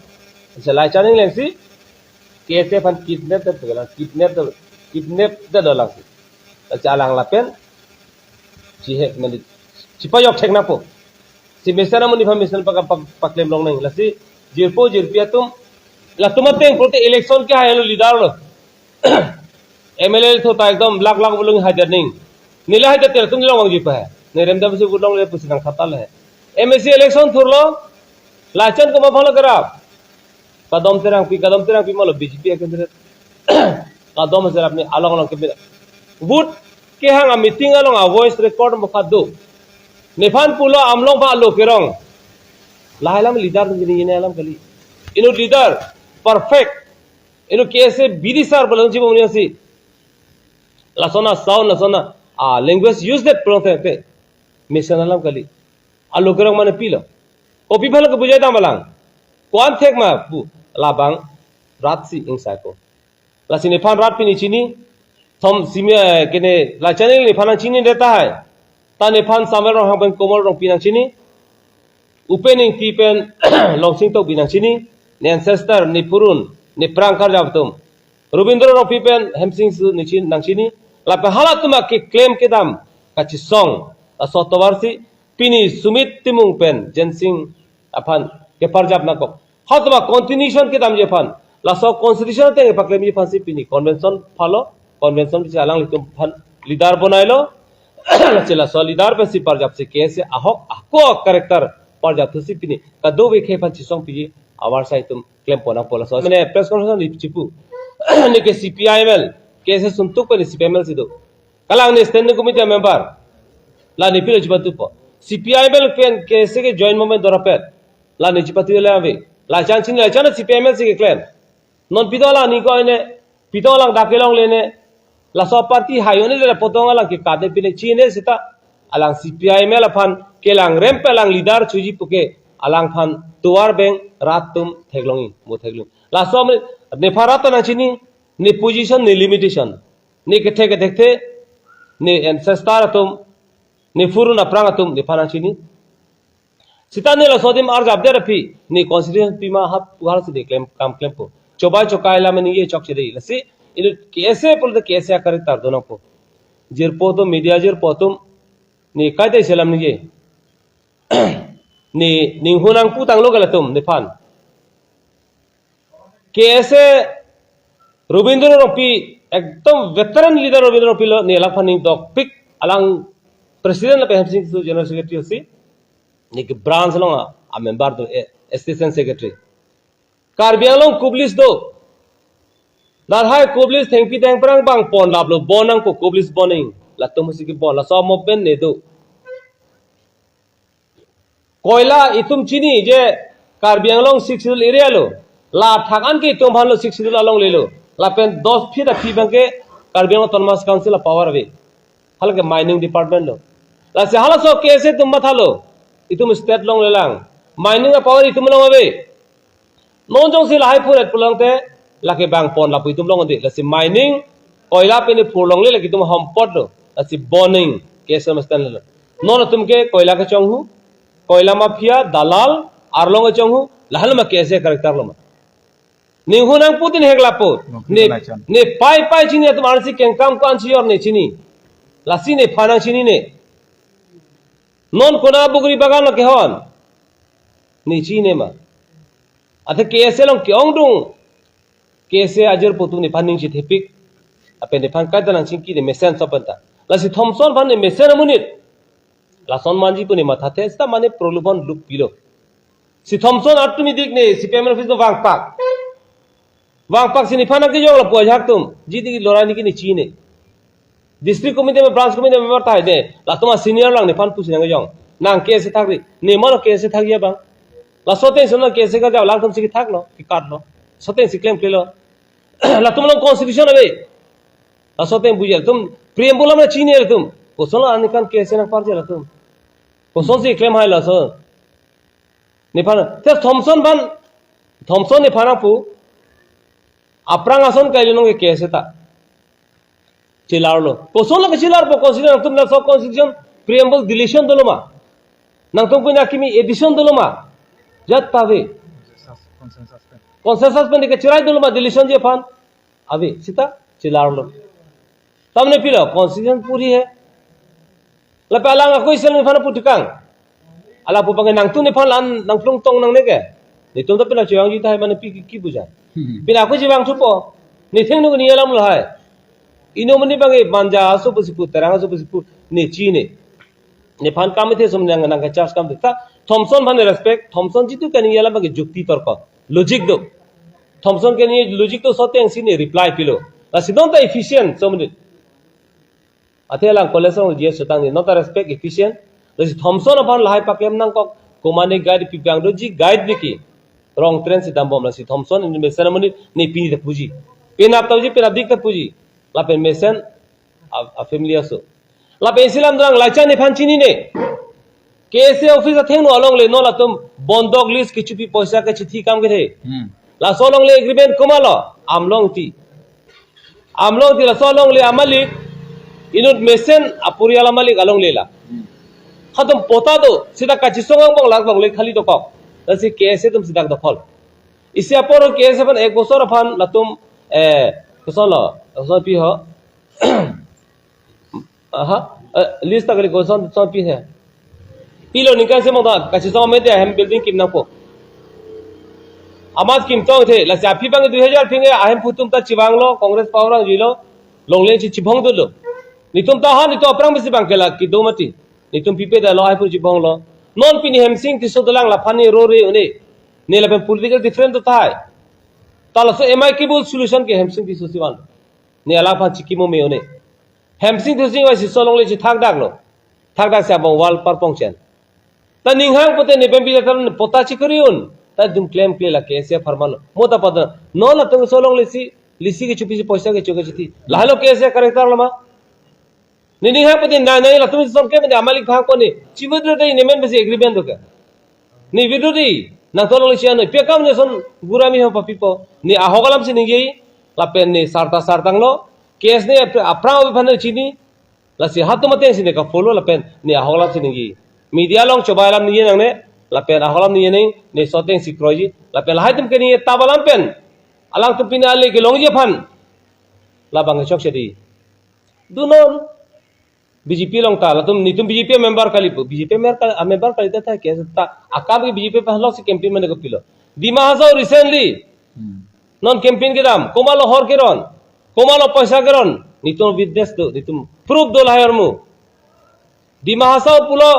Lasi lahai chaning lengsi K S A aphan kidnap det, kidnap det, kidnap det dolang si. Lasi alang lapen chihe mane chipajok thek nangpo. Si mesen amonit aphan mesen pak, pak, paklem longnang. Lasi jirpo jirpi atum, latum ateng pulote election kehai lo leader lo. M L A thota ekdom lakh lakh volung hajar ning. Neli hajar ter tum long wangji pa hai. Ne Remda basi vote longle pusi nangkhatal hai. M A C election thurlo. Lachan ko ma phala kerap. Kadom Terangpi, Kadom Terangpi malo B J P akan teret. Kadom Terangpi along along ke vote kehang a meeting along a voice record mo kado. Nephan pulo Amlong ba lo kerong. Lahai alam leader ni ini alam kali. Inut leader perfect. Inut K S A bidi sar balon jibo muni asi. Lason a sound, lason a, ah, language use det pulo te te. Mesen alam kali. Alo kerong mane pilo. Kopi aphan ke bujai dam alang. Ko-an thek ma pu labang rat si ingsa ko. Lasi nephan rat pini chini. Thom simi, eh, kene la channel nephan nangchini det tahai. Ta nephan Samuel Ronghang pen Komol Rongpi nangchini. Upen Ingti pen Longsing Tokbi nangchini, ne ancestor, ne purun, ne phrang karjap atum. Robindro Rongpi pen Hemsing Ingti nangchini, lapen halatum akeklem kedam kachisong, laso atovar si pini Sumit Timung pen Jensing aphan keparjap nangkok. Halatum a continuation kedamji aphan, laso constitution ateng paklemji aphan si pini convention phalo, convention si alanglitum aphan leader bonailo, lasi laso leader pensi parjap si K S A ahok ako character parjap thusi pini kadokave akhei aphan chisong piji avarsai atum klem pon nangpo laso. Mane press conference ni chipu. Ne ke C P I M L, K S A suntuk pen C P I M L si do. Kalang ne standing committee member. La ne pilo chipatupo. C P I M L pen K S A ke joint movement dorapet. La ne chipatu le ave. La chan chini la chan C P I M L si keklem. Non pito alang ni ko ne, pito alang dak kelongle ne, laso party hayo ne le potong alang ke kade pine chine seta, alang C P I M L aphan kelang rem pen alang leader choji puke, alangphan tovar beng rat atum theklongji, mo theklong. Laso me, nephan rat ta nangchini, Ne position, ne limitation. Ne kethe kethekthe, ne ancestor atum, ne purun aphrang atum, nephan nangchini. Seta ne laso adim arjap der aphi, ne constitution pima hap puhal si ne klem, kam klempo. Chobai chokai lam ningje chokche dei. Lasi, inut K S A pulote K S A character do nangpo. Jirpo atum, media jirpo atum, ne kaita isi alam ningje. Ne, ninghun nangpu tanglo ke latum, nephan. K S A Rabindra Rongpi, ekdom veteran leader Rabindra Rongpi lo, ne alangphan ning dokpik, alang president lapen Hemsing Tisso general secretary si, ne ke branch along a, a member do, eh, assistant secretary. Karbi Anglong Kublis do. Lahai Kublis thengpi thengphrang bang pon laplo, bon nangpo Kublis boning. Latum si kebon, laso movement ne do. Koila itum chini je Karbi Anglong Sixth Schedule area lo. La thakan ke itum aphan lo Sixth Schedule alongle lo. Lapen dos feet aphi abang ke Karbi Anglong Autonomous Council a power ave. Halake mining department lo. Lasi halaso K S A atum mathalo. Itum state alongle lang. Mining a power itum along ave. Non jongsi lahai phuret pulote, lake bang pon lapu itum along ave. Lasi mining, koila pen phur longle lake itum hampot lo. Lasi boning, K S A masten lo. Non atum ke koila kechonghu, koila mafia, dalal, arlong kechonghu, lahai lo ma K S A character lo ma. Ninghun nangpu tin hek lapu. Ne, ne pai pai chini atum arsi kengkam ko-an chiyor ne chini. Lasi nephan nangchini ne. Non kona bugri bagan lo kehon. Ne chini ma. Athe K S A along ke-ongdung. K S A ajirpo atum nephan ning chithepik. Lapen nephan kaita nangchingki ne mesen sopenta. Lasi Thomson aphan ne mesen amonit. Lason manji pu ne mathathe, seta mane prolobhan luk pilo. Si Thomson atum idik ne, C P M office do vangpak. Vangpak si nephan nangkejok lapu ajahak atum. Jidi lora niki ne chini. District committee me branch committee member tahai ne. Latum a senior lang nephan pusi nangkejok. Nang K S A thakri. Ne mano K S A thakji abang. Laso ateng si non K S A kajok, latum si kethaklo, kekatlo. Laso ateng si klemklelo. Latum along constitution ave. Laso ateng buji latum preamble lam chini latum. Koson lo ani kan K S A nangparji latum. Koson si klemhai laso. Nephan, te Thomson aphan, Thomson nephan nangpu. Aphrang ason kailo nong K S A ta. Chelarlo. Koson lo chelarpo constitution, nangtum laso constitution preamble deletion dolo ma. Nangtum pini akimi addition dolo ma. Jat ta ave. Consensus pen. Consensus pen ke cherai dolo ma deletion ji aphan. Ave, seta chelarlo. Tamne pilo, constitution puri hai. Lapen alang ako isi nephan putikang. Ala pu pange nangtum nephan la-an nangplung tong nangne ke. Netum ta pina chewang juta hai mane pi ki, ki buja. Hmm. Pina ako chewang thupo. Nitheng nuk ni alam lahai. Ino mani pange Manja aso pusi pu, Terang aso pusi pu, ne chini. Nephan kam ithe som nang nang ka charge kam ta. Thomson aphan respect, Thomson jitu kaningje alam pange jukti torko. Logic do. Thomson kaningje logic do laso ateng si ne reply pilo. Lasi non ta efficient som ni. Athe alang college along G S Sotang ni, non ta respect efficient. Lasi Thomson aphan lahai paklem nangkok, komane guide pi abang doji guide biki. Wrong train si dambom lasi Thomson in mesen amonit ne pini ta puji. Penap ta puji, penapdik ta puji. Lapen mesen a, a family aso. Lapen isi alam dorang laicha nephan chini ne. K S A office athengno alongle non latum bondok lease kechopi poisa kechithi kam kethe. Hmm. Laso alongle agreement komatlo? Amlong ti. Amlong ti laso alongle amalik inut mesen apurial amalik alongle la. Hmm. Hatum pota do, seta kachisong angbong lak longle khali dokok. Lasi K S A atum seta dokhol. Isi apor K S A aphan ek bosor aphan latum, eh, koson lo, koson pi ho. Aha, eh, lease ta kali koson, son pi he. Pilo ningkan isi mong ta, kachisong mete ahem building kim nangpo. Amat kim tong the, lasi aphi abang dui hajar phing ahem pu atum ta chevanglo, Congress power angjilo, longle chi chibong dolo. Netum ta ha, netum aphrang besi abang ke la kedo mati. Netum pipe dalo, hai pu chibonglo. Non pini Hemsing Tisso dolang laphan ne rore un-e. Ne lapen political different do tahai. Ta laso amicable solution ke Hemsing Tisso si van. Ne alangphan chikimo me un-e. Hemsing Tisso si vai si laso alongle chethakdaklo. Thakdak si abang wall parpong chen. Ta ning hang pote ne pembila tan pota chikori un. Ta dum klemkle la K S A apharman lo. Mo ta pada non latum laso alongle si, lease kechopi si poisa kecho kechithi. Lahai lo K S A character lo ma. Ne ning hang pote nai nai latum si son ke pote amalik phang pon ne. Chi withdraw dei ne men besi agreement do ke. Ne withdraw dei. Nangtum alongle si ano. Pi akam ne son gurami ho papipo. Ne ahok alam si ningje. lapen ne sarta sartanglo, K S ne apr-, aphrang aphan chini, lasi hatum ateng si ne ka-follow lapen ne ahok alam si ningje. Media along chobai alam ningje nangne, lapen ahok alam ningje nang, ne laso ateng si kroiji, lapen lahai atum ke ningje tap alam pen, alangtum pine ale kelongji aphan labang chokche dei. Dun non, B J P along ta, latum netum B J P member kali pu, B J P member kal-, a member kali ta tha, K S ta, akam ke B J P aphan lok si campaign mane kopilo. Dima Hasao recently, Hmm. non campaign kedam, komatlo hor keron, komatlo poisa keron, netum witness do, netum proof do lahai armu. Dima Hasao pulo,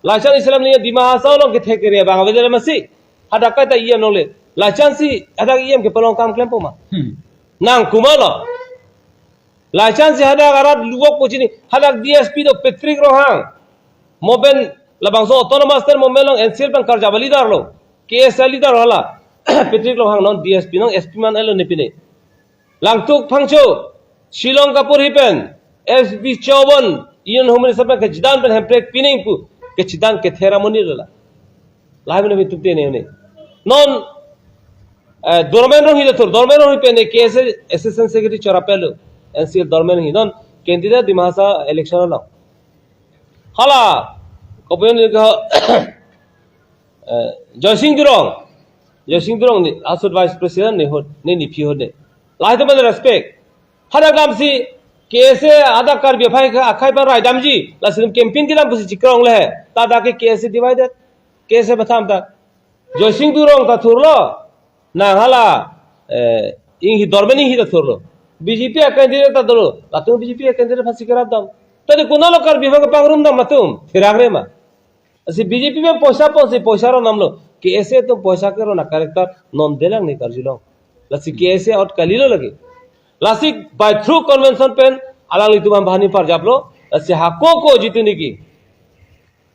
lachan Islam ni Dima Hasao along kethek area abang avedere masi, hadak kaita E M alongle, lachan si, hadak E M kepalong kam klempo ma. Hmm. Nang komatlo. Lachan si hadak arat luwok po chini, hadak D S P do Patrick Ronghang. Mo pen labangso autonomous state movement along N C L pen karjap a-leader lo. K S A leader hala. Patrick Ronghang non D S P non S P man elo ne pine. Langtuk Phangcho, Shillong kapurhi pen, S P Chauhan, Union Home Minister pen kechidan pen Hemprek pining pu, kechidan kethe ra amonit lo la. Lahai mane atum te ne ne. Non, eh, Dormen Ronghi ta thur, Dormen Ronghi pen ne K S A Assistant Secretary chora pelo, N C L Dormen Ronghi. Non candidate Dima Hasao election along. Hala, kopi ni ka, eh, Joysing Durong. Joysing Durong ne, asut Vice President ne ahut, ne nephi ahut ne. Lahai atum pen respect. Hadak dam si K S A hadak Karbi aphai ka, akhai pa rai damji, lasi campaign kedam pusi chikrong le. Ta dak ke K S A divided. K S A batham ta. Joysing Durong ta thurlo. Nang hala, eh, Inghi Dormen Inghi ta thurlo. B J P a-candidate ta dolo. Latum B J P a-candidate aphan si kerap dam. Tadi konatlo Karbi aphai kepangrum dam latum. Therak re ma. Lasi B J P pen poisa ponsi poisa ron damlo. K S A atum poisa keron a-character non delang ne karjulong. Lasi K S A out kalilo lagi. Lasi by through convention pen alanglitum aphan bahani parjaplo. Lasi hako ko jitu niki.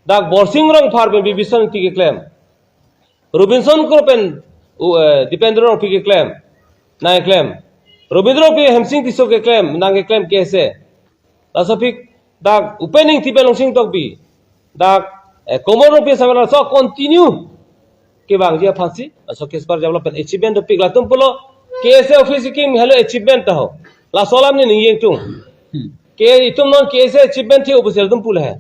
Dak Borsing Rongphar pen Bibison Ingti keklem. Robinson Kro pen, u-, eh, Dipendra Rongpi keklem. Nang keklem. Robindra Rongpi, Hemsing Tisso keklem, nang keklem K S A. Laso aphi dak Upen Ingti pen Longsing Tokbi. Dak, eh, Komor Rongpi sampai laso continue kevangji aphansi, laso case parjaplo pen achievement dopik latum pulo, K S A office kekim helo achievement ta ho. Laso alam ne ningje ingtung. Hmm. Ke itum non K S A achievement thi official atum pulo he.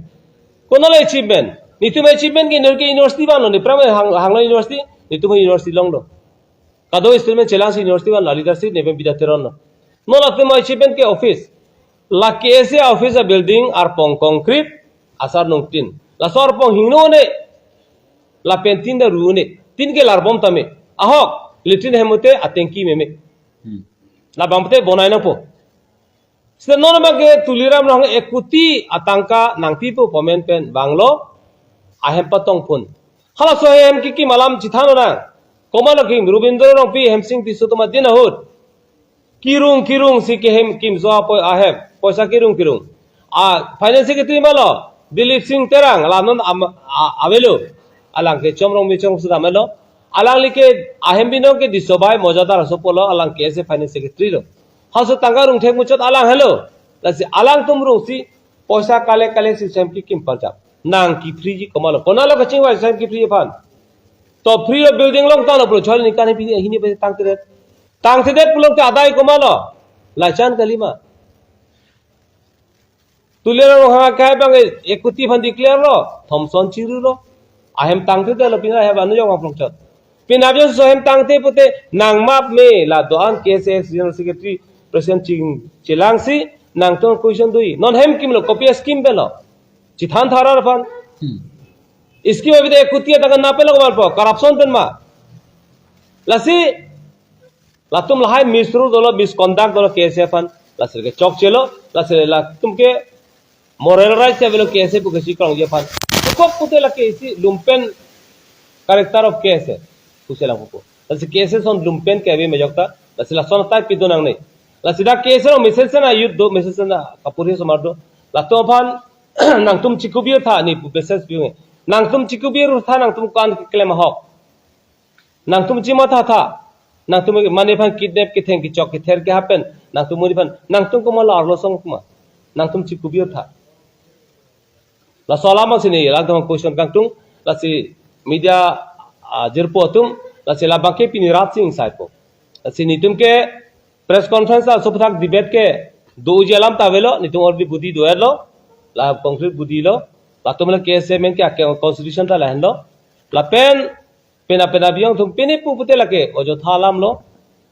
Konatlo achievement? Netum achievement ke inor ke university vanlo, ne pramai hang, hanglo university, netum university longlo. Kadokave student chelangsi university vanlo, leadership ne pen bida teronlo. Non latum achievement ke office. La K S A office a-building arpong concrete, asar nung tin. Laso arpong hingno ne, lapen tin ta ru ne. Tin ke larbom tame. Ahok, latrine hem mate atengki meme. Hmm. Labang pute bonai nangpo. Sita non abang ke Tuliram Ronghang ek kuti atangka nangpipo pu amen pen vanglo, ahem patong pon. Halaso ahem kekim alam chithan nang. Komatlo kim, Robindra Rongpi, Hemsing Tisso atum adin ahut. Kirung kirung si kehem kimso apo ahem. Poisa kirung kirung. A finance secretary malo, Dilip Singh Terang, la non am-, a-, avelo. Alang ke Chomrong Michong sudam elo. Alangli ke ahem binong ke Disobai Mojadar aso pulo, alang K S A finance secretary lo. Halaso tangka rungthek muchot alang helo. Lasi alangtum rungsi poisa collect collect si ahem kekim parjap. Nang kiphriji komatlo. Konatlo kachingvai ahem kiphriji aphan? To free lo, building longtanglo pulo, chol ni kani pini hini pe tangtedet. Tangtedet pulote adai komatlo? Lachan kalima. Tuliram Ronghang akai abang ek kuti aphan declare lo, Thomson chiru lo. Ahem tangtedetlo, pini ahem anu jong vangplong chot. Pini abang so ahem tangte pute nang map me la do-an K S A General Secretary President ching chelangsi nangtum question dui. Non hem kimlo, kopi a-scheme pelo? Chithan tharar aphan. Hmm. Scheme abide ek kuti atangka nangpelo komatpo, corruption pen ma. Lasi latum lahai misru dolo, misconduct dolo K S A aphan, lasi ke chokchelo, lasi latum ke moral right avelo K S A pu kesi krongji aphan. Kok pute la ke isi lumpen character of K S A pusi lang pupo. Lasi K S A ason lumpen ke ave majok ta, lasi lason type kedo nangne. Lasi dak K S A along message na youth do, message na kapuri somar do. Latum aphan nangtum chikubir tha ne pu message pi-unge. Nangtum chikubir tha, nangtum ko-an keklem ahok. Nangtum chimatha tha. Nangtum monit aphan kidnap, ketheng, kechok, kether kehappen. Nangtum monit aphan, nangtum komatlo arlo song komat? Nangtum chikubir tha. Laso alam si ne, latum question kangtung, lasi media, ah, jirpo atum, lasi labang ke pini rat sing saipo. Lasi netum ke Press conference ta aso aphuthak debate ke doji alam ta avelo, netum already budi do-etlo, la concrete budi lo, latum la K S A men ke ake constitution ta lahenlo, lapen pena pena biyong atum pini pu pute lake ojotha alam lo,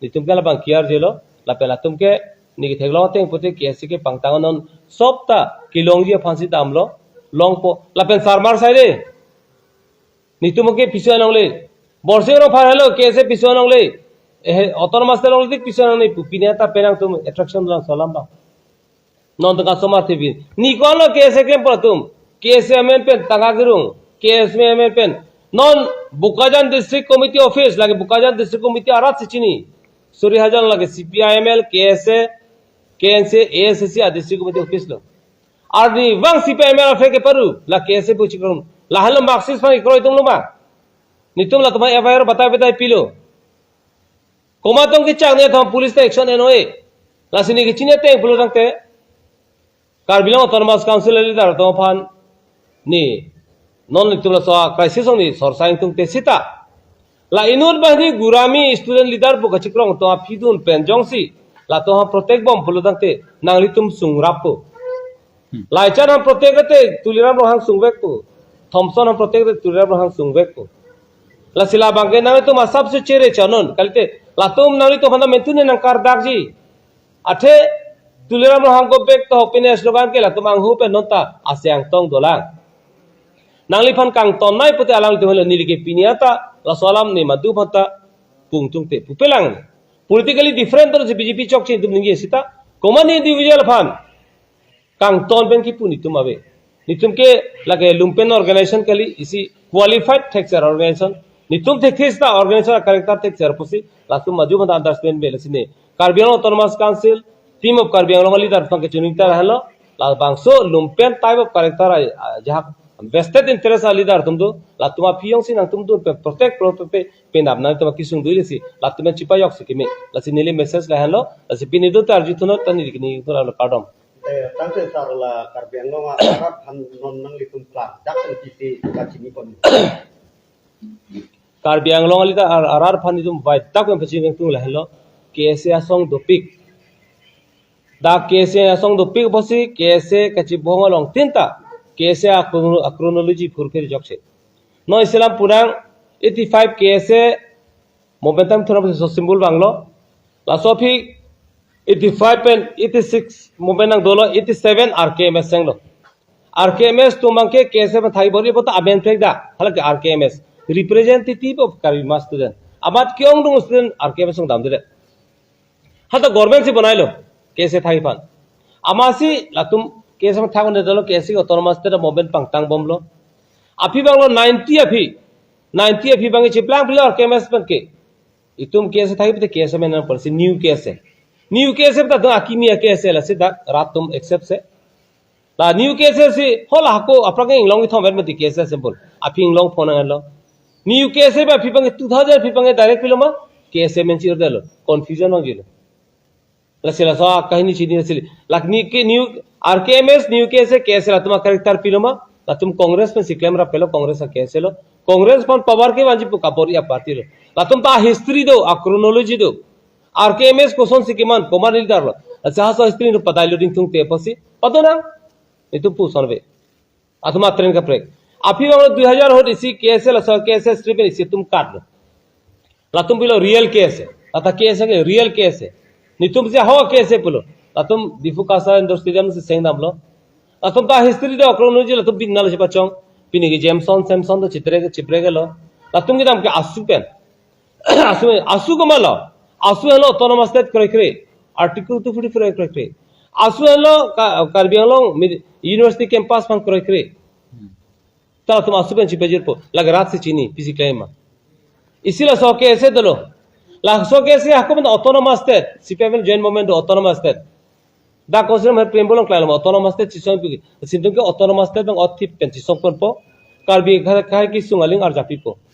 netum ke labang kiar jelo, lapen latum ke neke theklong ateng pute K S A ke pangtang non sop ta kelongji aphansi damlo, longpo, lapen sarmar sai de. Netum ke piso anong le. Borsing Rongphar henlo K S A piso anong le. Eh, autonomous ta long tik piso anong le pu pini ta penang atum attraction lang so alam bang. Non tengka somar T V. Ni kono K S A klem pon atum. K S A amen pen tangka kerung. K S A amen pen. Non Bokajan District Committee Office lake Bokajan District Committee arat si chini. Suri hajan lake C P I M L, K S A, K N C, A S A C a District Committee Office lo. Arnivang C P I M L aphek keparu, la K S A pu chikrum. Lahenlo Marxist aphan kekroi atum lo ma. Netum latum aphan F I R batai batai pilo. Komat tong kechak ne atum police ta action en-o-e. Lasi neke chini ateng pulo tangte. Karbi Anglong Autonomous Council leader atum aphan ni non netum laso a crisis along ni sorsa ingtungte sita. La inut banghini Gurami student leader pu kachikrong atum aphi dun pen jongsi latum aphan protect bom pulo tangte nanglitum sungrappo. Hmm. Laichan aphan protect te Tuliram Ronghang sungvekpo. Thomson aphan protect te Tuliram Ronghang sungvekpo. Lasi labang ke nanglitum asap su chere chanon. Kalite latum nanglitum aphan mentu ne nangkardakji. Athe Tuliram Ronghang go back to happiness slogan ke latum anghu pen non ta ase angtong dolang. Nangliphan kangton nai pute alanglitum henlo neli ke pini anta laso alam ne madu aphan ta pungtungte pupelang. Politically different terus B J P chokche netum ningje sita. Komat ni individual aphan kangton pen kipu netum ave. Netum ke lake lumpen organization kali, isi qualified thekser organization. Netum thekthe sita organization character thekser pusi latum madu aphan ta understand ave lasi ne. Karbi Anglong Autonomous Council, team of Karbi Anglong leader aphan ke chuning ta henlo, labangso lumpen type of character a, a, jahak vested interest a leader atum do, latum aphi jongsi nangtum dun pen protect pro pe pe penap nangtum kesung do lasi, latum pen chipajok si keme, lasi neli message lahenlo, lasi pini do ta arju thunon ta neli kini thunon kardom. Eh, tangte sar la Karbi Anglong arat aphan non nanglitum klardak pen isi kachini pon. Karbi Anglong alita ar-, arat aphan itum vaidak pen pachini tung lahenlo K S A asong dopik. Dak K S A asong dopik apotsi K S A kachibong along tin ta K S A a chrono-, a chronology phurphir jokse. Non isi alam pu nang eighty-five K S A momentum thurap so symbol vanglo. Laso aphi eighty-five pen eighty-six movement nang dolo, eighty-seven R K M S senglo. R K M S atum abang ke K S A pen thai bor-i pu ta amen prek da, halake R K M S, Representative of Karbi Mass Student. Amat ke-ongdung student R K M S along damde. Hata government si bonailo, K S A thai aphan. Amatsi latum K S A thai un dolo, K S A autonomous state movement pangtang bomlo. Aphi vanglo ninety aphi, ninety aphi abang chiplang pilo R K M S abang ke. Itum K S A thai pute K S A men nang polisi new K S A. New K S A ta dong akimi a K S A lasi dak rat atum accept se. La new K S A si hola hako aphrang inglong ithom et mati K S A symbol. Aphi inglong phone anglo. New K S A ba aphi abang two thousand aphi abang direct pilo ma K S A men chir delo. Confusion vangji lo. Lasi laso akahini chini lasi. Lake ni ke new R K M S, new K S A, K S A latum a character pilo ma, latum Congress pen si klemrap pelo, Congress a K S A lo. Congress aphan power kevanji pu kabor-i a party lo. Latum ta history do, a chronology do. R K M S kosonsi keman, komat leader lo. Lasi halaso history no padai lo ding thungte apotsi. Padonang. Itum puson ave. Atum atren kaprek. Aphi vanglo dui hajar ahut isi K S A laso K S A history pen isi atum kat lo. Latum pilo real K S A. Lata K S A ke real K S A. Netum si ho K S A pulo. Latum Diphu Kasa Indoor Stadium si seng damlo. Latum ta history do chronology latum bin nalo chepachong. Pini ke Jameson, Samson do chitre, chiprek lo. Latum kedam ke ASU pen. ASU, ASU komatlo? ASU henlo autonomous state kroikre. Article two forty-four kroikre. ASU henlo Ka-, Karbi Anglong Mid-, University campus aphan kroikre. Hmm. Ta latum ASU pen chipajirpo. Lake rat si chini, pisi klem ma. Isi laso K S A dolo. Laso K S A hako pen autonomous state. C P I M joint movement do autonomous state. Dak Constitution preamble along klem lo autonomous state chisong pi. Sintung ke autonomous state abang othip pen chisong ponpo. Karbi khai, khai kesung aling arjap pipo.